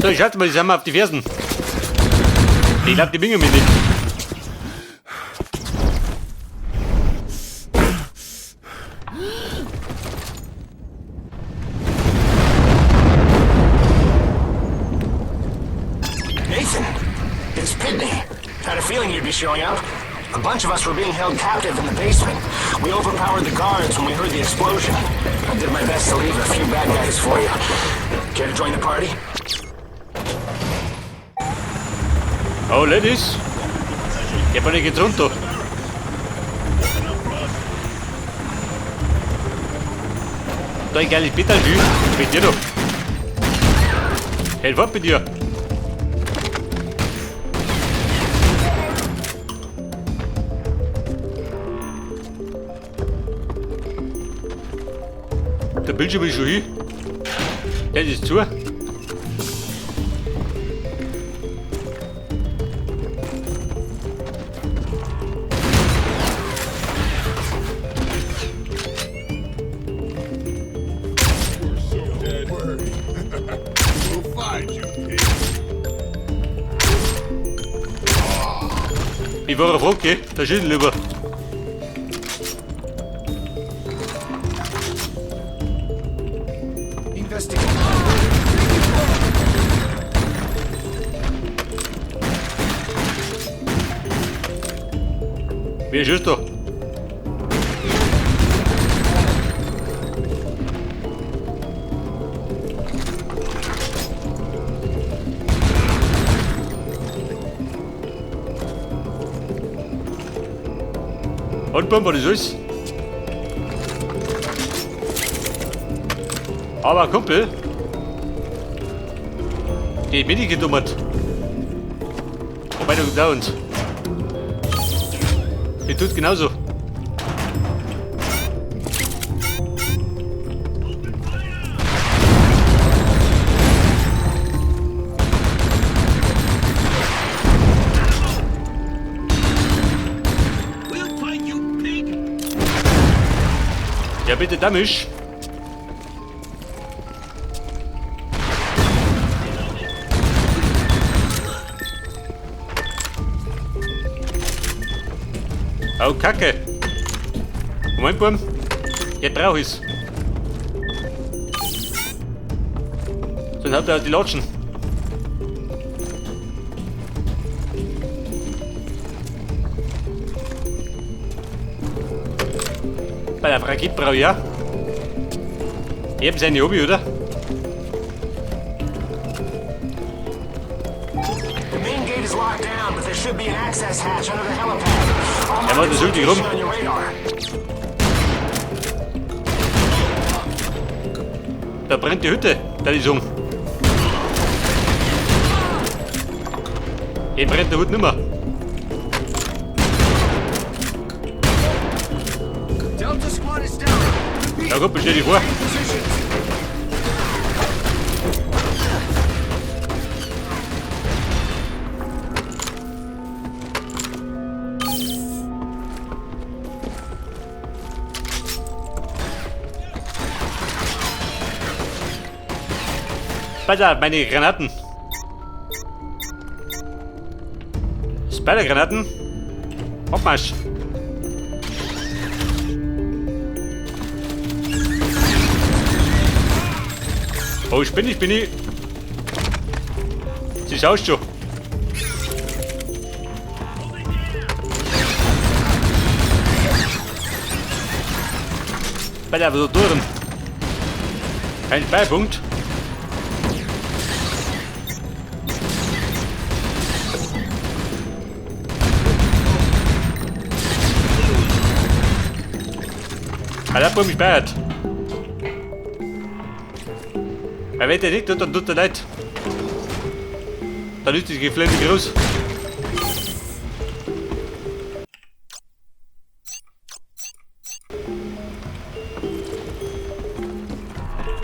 So, ich schalte mal, die sind wir auf die Fersen. Ich glaub, die bingen mich nicht. Nathan, it's Pitney. Had a feeling you'd be showing up. A bunch of us were being held captive in the basement. We overpowered the guards when we heard the explosion. I did my best to leave a few bad guys for you. Care to join the party? Oh, Ladies. Ich hab nicht runter. Da ein geiles Bitter, mit dir doch. Hey, was mit dir? Der Bildschirm ist schon hin. Der ist zu. We'll find you, pig. Ich war auf okay, da schießen lieber. Investigate. Wer schießt da? Und Bombe, das ist. Aber Kumpel, die bin ich gedummert. Wobei du da uns. Die tut genauso. We'll find you, pig. Ja, bitte Damisch. Oh, Kacke. Moment, Bum. Jetzt brauch ich's. Sonst habt ihr die Latschen. Bei der Rakete brauch ich ja. Ich hab seine Hobby, oder? The main gate is locked down, but there should be an access hatch under the helipad. I'll Ja, mark warte, its such dich rum. location on your radar. Da brennt die Hütte, da die Sung. Hier brennt der Hut nimmer. Delta Squad is down. Ja gut, stell dich vor. Positions. Pass auf, meine Granaten. Spider-Granaten. Abmarsch. Oh, ich bin ich. Sie schaust schon. Bei der Touren. Kein Speipunkt. Alter, mich speiert. Wer wenn der nicht tut, dann tut er leid. Dann ist die Geflemme groß.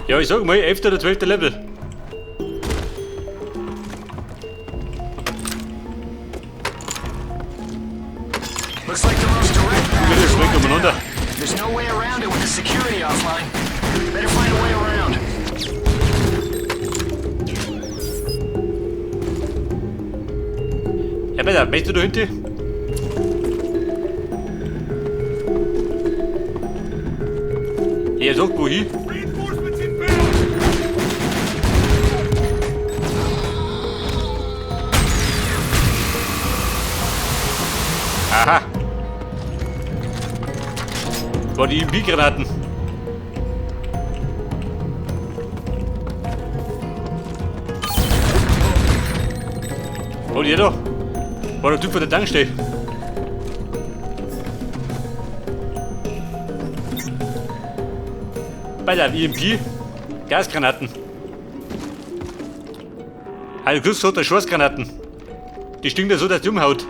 Ja, ich sag mal, 11. oder 12. Level. Looks like the most direct path Wieder is springt locked umeinander. down. There's no way around it with the security offline. Better find a way around. Ja, besser, möchtest du da hinten? Er sagt, wohin? Reinforcements inbound! Aha. War die EMP-Granaten. Oh, die da. War der Typ von der Tankstelle. Bei der EMP. Gasgranaten. Also Glück hat der Schussgranaten. Die stinken ja so, dass die umhaut.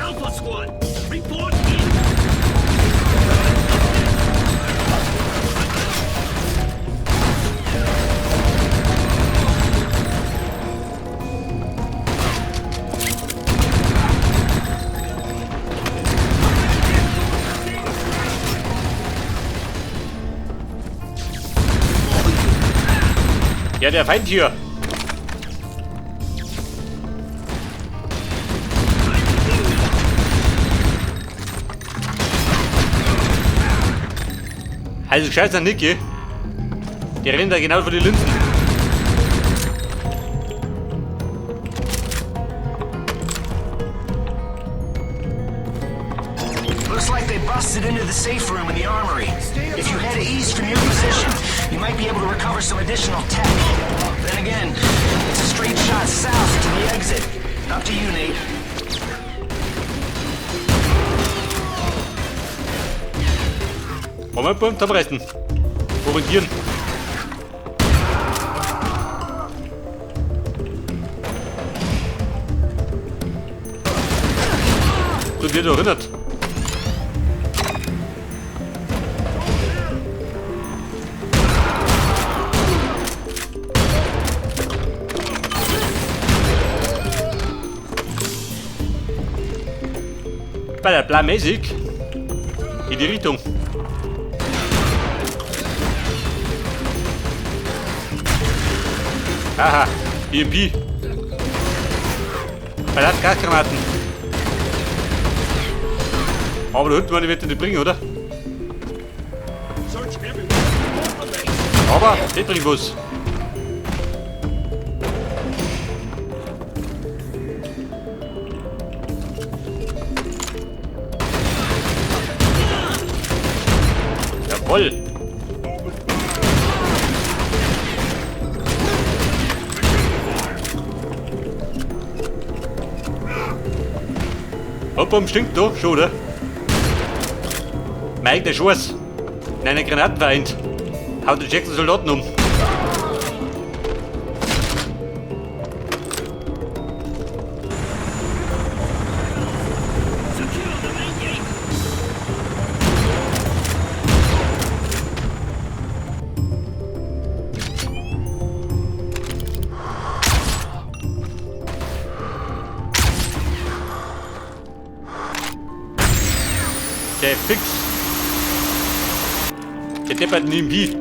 Alpha Squad, report in. Ja, der Feind hier. Also scheiß an Niki. Die rennen da genau vor die Linsen. Looks like they busted into the safe room in the armory. If you head east from your position, you might be able to recover some additional tech. Then again, it's a straight shot south to the exit. Up to you, Nate. Moment, beim Zusammenreißen. Orientieren. So, wird erinnert. Bei der planmäßig in die Richtung. Aha, EMP. Bei der Gasgranaten. Aber da hinten wird nicht bringen, oder? Aber das bringt was. Jawohl. Hopp, stinkt da, schon, oder? Mike, der Schuss. Nein, eine Granaten vereint. Haut den Jackson Soldaten um. Der fix. Der deppert nie wie.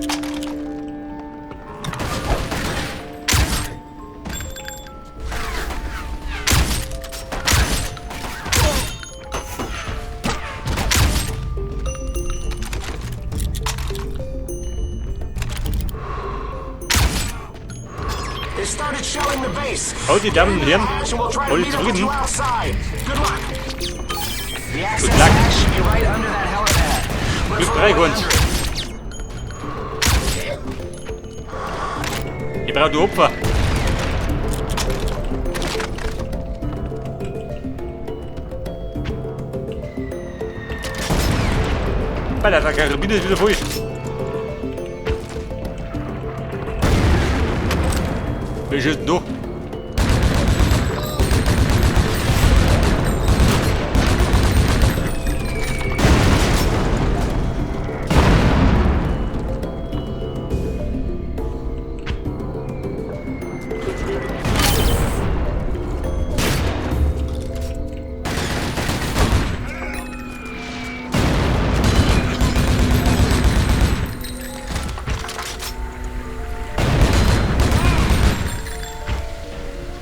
They started shelling the base. Halt die Damen und Herren, Hatch and we'll try to alle meet up with zufrieden. you outside. Good luck. The access luck. hatch should be right under that helipad. Look Glück for a way drei, Hund. under it. Ich brauche die Opfer. Bei der Karabiner ist wieder voll. Wer schießt denn da?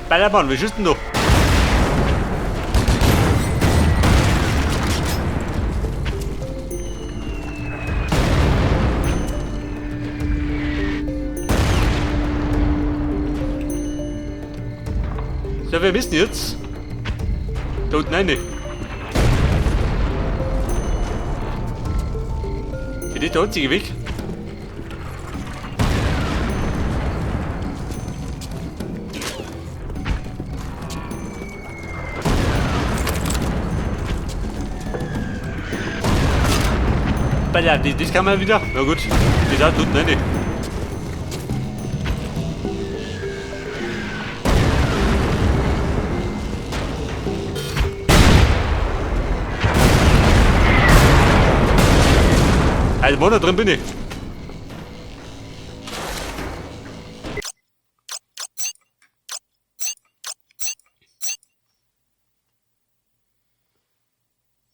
Ballermann, wie schießt denn du? So, wir müssen jetzt da unten rein. Ist das der einzige Weg? Ja, das kann man wieder. Na gut, die da unten rein. Also, wo da drin bin ich.